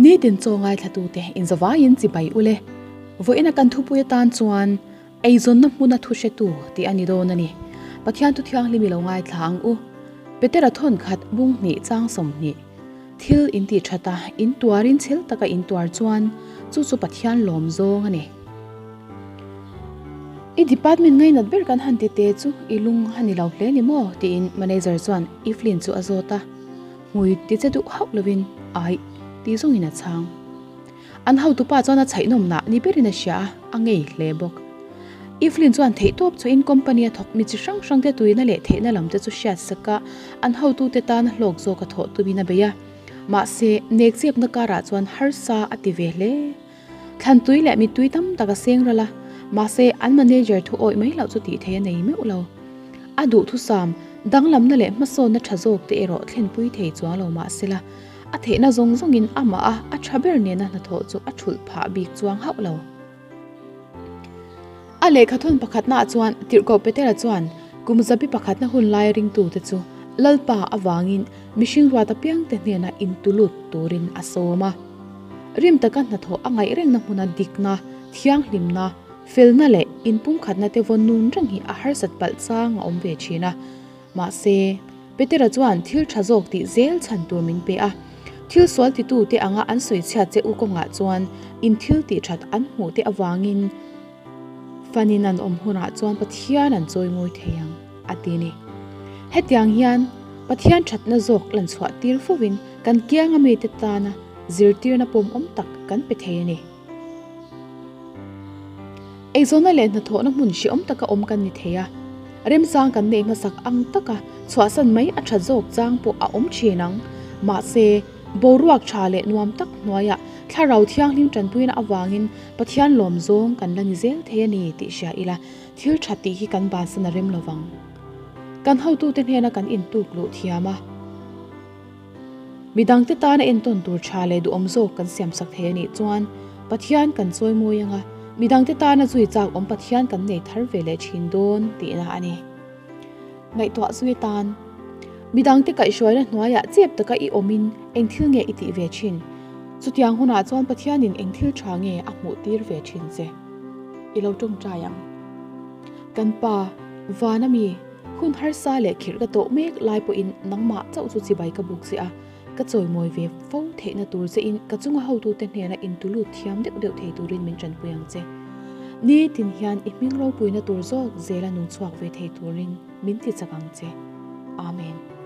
Nitin chaw ngaithlatute inzavaiin chibai ule. Vawiina kan thupui atan chuan Eizawnna hmuna thu hretu tih a ni dawn a ni. Pathian thu thianghlim i lo ngaithla ang u. Petera thawn khat bung hnih chang 20. Thil in tih that a, in tuarin chhel taka in tuar chuan chu chu Pathian lawm zawng a ni. I department ngainat ber kan han ti te chu i lung a ni lo hle ni maw? tiin manager chuan Evelyn chu a zawt a. Hmui ti che duh hauh lovin aih ti zawngin a chhang. An hotupa chuan a chhaihnawmna ni berin a hria a, a ngei hle bawk. Evelyn chuan theihtawp chawhin company a thawk mi chi hrang hrang te tuina leh theihna lam te chu hriat sak a, an hotute tana hlawk zawk a thawh tumin a bei a. Mahse, nekchepna karah chuan harsa a ti ve hle. Thlan tui leh mittui tam tak a seng ral a, mahse an manager thu awih mai loh chu tih theih a nei meuh lo. A duhthusam, danglamna leh hmasawnna tha zawk te erawh thlenpui thei chuang lo mahsela, A theihna zawng zawngin amah a a tha ber nena hnathawh chu a thulh phah bik chuang hauh lo. A lehkhathawn pakhatnaah chuan Tirhkoh Petera chuan kum zabi pakhatna hun lai ringtute chu Lalpa avangin mihring ruat apiangte hnena intulut turin a sawm a. Rim taka hnathawh a ngaih rengna hmuna dikna, thianghlimna, felna leh inpumkhatna te vawn nun reng hi a harsat palh chang a awm ve thin a. Mahse, Petera chuan thil tha zawk tih zel chhan tur min pe a. Thil sual titute anga an sawi chhiat che u kawngah chuan in thil tih that an hmuh te avangin fanin an awm hunah chuan Pathian an chawi ngawi thei ang, a ti ni. Hetiang hian Pathian thatna zawk lan chhuah tir fovin kan kianga mite tana zirtirna pawmawm tak kan pe thei a ni. Eizawnna leh hnathawhna hmun hrehawm taka awm kan ni thei a, remchang kan neih hmasak ang taka chhuahsan mai a tha zawk chang pawh a awm thin ang. Mahse, boruak tha leh nuam tak hnuaiah thlarau thianghlim tanpuina avangin Pathian lawm zawng kan la ni zel thei a ni tih hria ila, thil tha tih hi kan bansan a rem lovang. Kan hotute hnena kan intuk luh thiam a. Midangte tana entawn tur tha leh duhawm zawk kan siamsak thei a nih chuan Pathian kan chawi mawi ang a, midangte tana zui chak awm Pathian kan nei thar ve leh thin dawn tihna a ni. Ngaihtuah zui atan midangte kaihhruaina hnuaiah chep taka i awmin eng thil nge i tih ve thin? Chutiang hunah chuan Pathianin eng thil tha nge a hmuh tir ve thin che? I lo tawngtai ang. Kan Pa, Vana mi, Hun harsa leh khirh ka tawh mek lai pawhin nangmah chauh chu chibai ka buk che a, ka chawimawi ve fo theihna tur che in ka chunga hotute hnena intulut thiam deuh deuh thei turin min tanpui ang che. Nitin hian i hming ropuina tur zawk zela nung chhuak ve thei turin min ti chak ang che. Amen.